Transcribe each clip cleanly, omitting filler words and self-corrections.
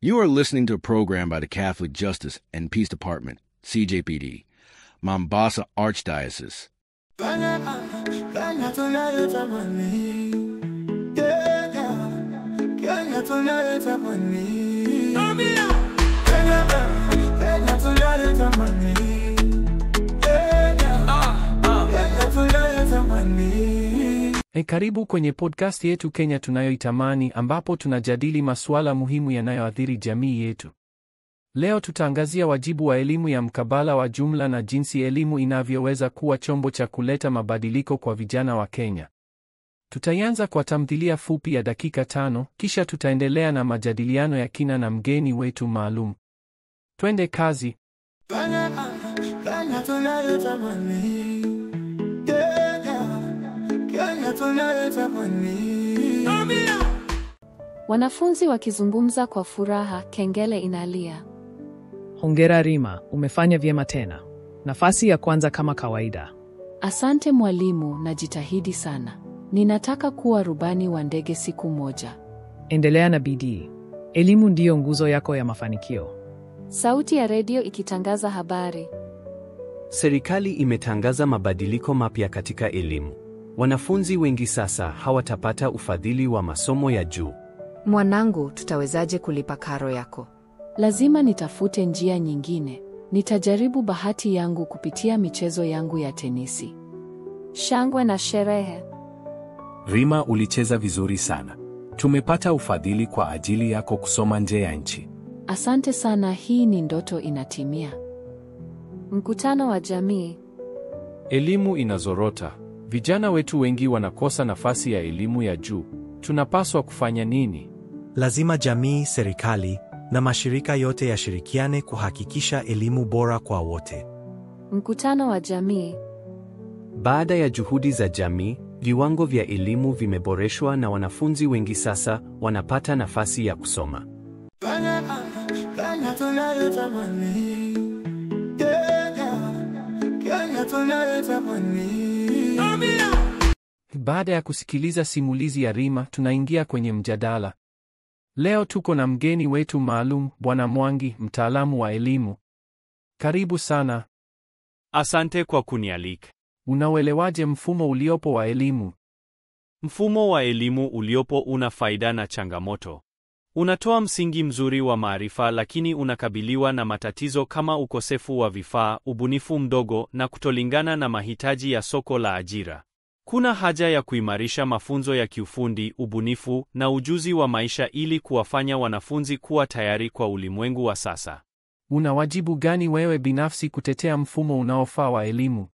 You are listening to a program by the Catholic Justice and Peace Department, CJPD, Mombasa Archdiocese. Kenya tunayotamani. Kenya, Kenya tunayotamani. Kenya, Kenya tunayotamani. Kenya, Kenya tunayotamani. Karibu kwenye podcast yetu Kenya Tunayoitamani, ambapo tunajadili masuala muhimu yanayoathiri jamii yetu. Leo tutaangazia wajibu wa elimu ya mkabala wa jumla na jinsi elimu inavyoweza kuwa chombo cha kuleta mabadiliko kwa vijana wa Kenya. Tutaianza kwa tamthilia fupi ya dakika 5, kisha tutaendelea na majadiliano ya kina na mgeni wetu maalum. Twende kazi. Kenya, Kenya tunayotamani. Kenya, Kenya tunayotamani. Wanafunzi wakizungumza kwa furaha, kengele inalia. Hongera Rima, umefanya vyema tena. Nafasi ya kwanza kama kawaida. Asante mwalimu, najitahidi sana. Ninataka kuwa rubani wa ndege siku moja. Endelea na bidii. Elimu ndiyo nguzo yako ya mafanikio. Sauti ya redio ikitangaza habari. Serikali imetangaza mabadiliko mapya katika elimu. Wanafunzi wengi sasa hawatapata ufadhili wa masomo ya juu. Mwanangu, tutawezaje kulipa karo yako? Lazima nitafute njia nyingine. Nitajaribu bahati yangu kupitia michezo yangu ya tenisi. Shangwe na sherehe. Rima, ulicheza vizuri sana. Tumepata ufadhili kwa ajili yako kusoma nje ya nchi. Asante sana, hii ni ndoto inatimia. Mkutano wa jamii. Elimu inazorota. Vijana wetu wengi wanakosa nafasi ya elimu ya juu. Tunapaswa kufanya nini? Lazima jamii, serikali na mashirika yote yashirikiane kuhakikisha elimu bora kwa wote. Mkutano wa jamii. Baada ya juhudi za jamii, viwango vya elimu vimeboreshwa na wanafunzi wengi sasa wanapata nafasi ya kusoma. Kenya, Kenya tunayotamani. Kenya, Kenya tunayotamani. Baada ya kusikiliza simulizi ya Rima, tunaingia kwenye mjadala. Leo tuko na mgeni wetu maalum, Bwana Mwangi, mtaalamu wa elimu. Karibu sana. Asante kwa kunialika. Unauelewaje mfumo uliopo wa elimu? Mfumo wa elimu uliopo una faida na changamoto. Unatoa msingi mzuri wa maarifa, lakini unakabiliwa na matatizo kama ukosefu wa vifaa, ubunifu mdogo na kutolingana na mahitaji ya soko la ajira. Kuna haja ya kuimarisha mafunzo ya kiufundi, ubunifu na ujuzi wa maisha ili kuwafanya wanafunzi kuwa tayari kwa ulimwengu wa sasa. Una wajibu gani wewe binafsi kutetea mfumo unaofaa wa elimu?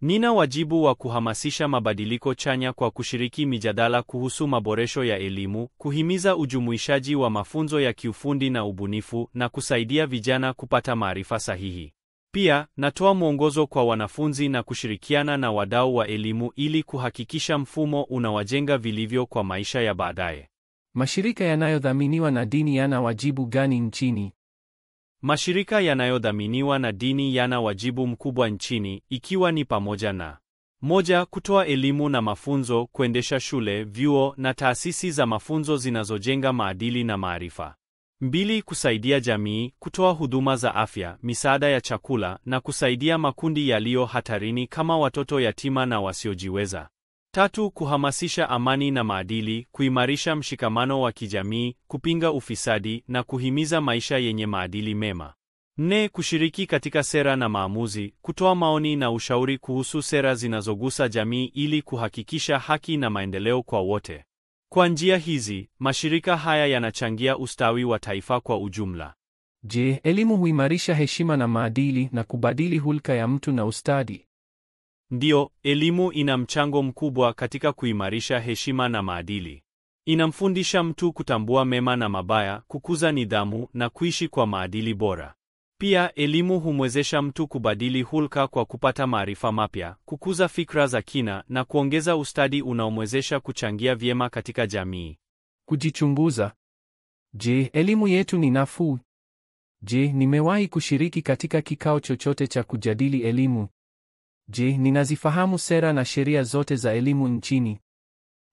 Nina wajibu wa kuhamasisha mabadiliko chanya kwa kushiriki mijadala kuhusu maboresho ya elimu, kuhimiza ujumuishaji wa mafunzo ya kiufundi na ubunifu, na kusaidia vijana kupata maarifa sahihi. Pia, natoa mwongozo kwa wanafunzi na kushirikiana na wadau wa elimu ili kuhakikisha mfumo unawajenga vilivyo kwa maisha ya baadaye. Mashirika yanayodhaminiwa na dini yana wajibu gani nchini? Mashirika yanayodhaminiwa na dini yana wajibu mkubwa nchini, ikiwa ni pamoja na: 1. Kutoa elimu na mafunzo, kuendesha shule, vyuo na taasisi za mafunzo zinazojenga maadili na maarifa. 2. Kusaidia jamii, kutoa huduma za afya, misaada ya chakula na kusaidia makundi yaliyo hatarini kama watoto yatima na wasiojiweza. 3. Kuhamasisha amani na maadili, kuimarisha mshikamano wa kijamii, kupinga ufisadi na kuhimiza maisha yenye maadili mema. 4. Kushiriki katika sera na maamuzi, kutoa maoni na ushauri kuhusu sera zinazogusa jamii ili kuhakikisha haki na maendeleo kwa wote. Kwa njia hizi, mashirika haya yanachangia ustawi wa taifa kwa ujumla. Je, elimu huimarisha heshima na maadili na kubadili hulka ya mtu na ustadi? Ndiyo, elimu ina mchango mkubwa katika kuimarisha heshima na maadili. Inamfundisha mtu kutambua mema na mabaya, kukuza nidhamu na kuishi kwa maadili bora. Pia, elimu humwezesha mtu kubadili hulka kwa kupata maarifa mapya, kukuza fikra za kina na kuongeza ustadi unaomwezesha kuchangia vyema katika jamii. Kujichunguza. Je, elimu yetu ni nafuu? Je, nimewahi kushiriki katika kikao chochote cha kujadili elimu? Je, ninazifahamu sera na sheria zote za elimu nchini?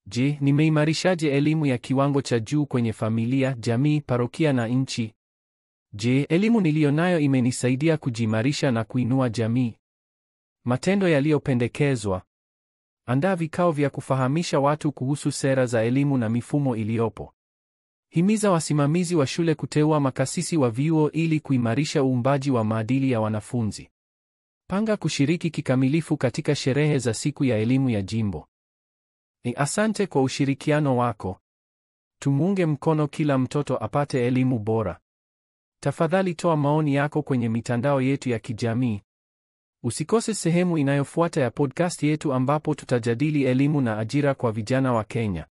Je, nimeimarishaje elimu ya kiwango cha juu kwenye familia, jamii, parokia na nchi? Je, elimu niliyonayo imenisaidia kujiimarisha na kuinua jamii? Matendo yaliyopendekezwa. Andaa vikao vya kufahamisha watu kuhusu sera za elimu na mifumo iliyopo. Himiza wasimamizi wa shule kuteua makasisi wa vyuo ili kuimarisha uumbaji wa maadili ya wanafunzi. Panga kushiriki kikamilifu katika sherehe za siku ya elimu ya jimbo. Asante kwa ushirikiano wako. Tumuunge mkono kila mtoto apate elimu bora. Tafadhali toa maoni yako kwenye mitandao yetu ya kijamii. Usikose sehemu inayofuata ya podcast yetu ambapo tutajadili elimu na ajira kwa vijana wa Kenya.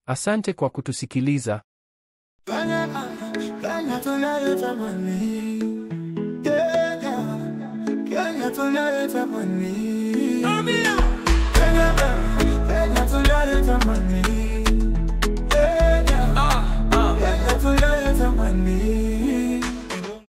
Asante kwa kutusikiliza. Kenya, Kenya tunayotamani. Kenya, Kenya tunayotamani. Kenya, Kenya tunayotamani. Kenya, Kenya tunayotamani.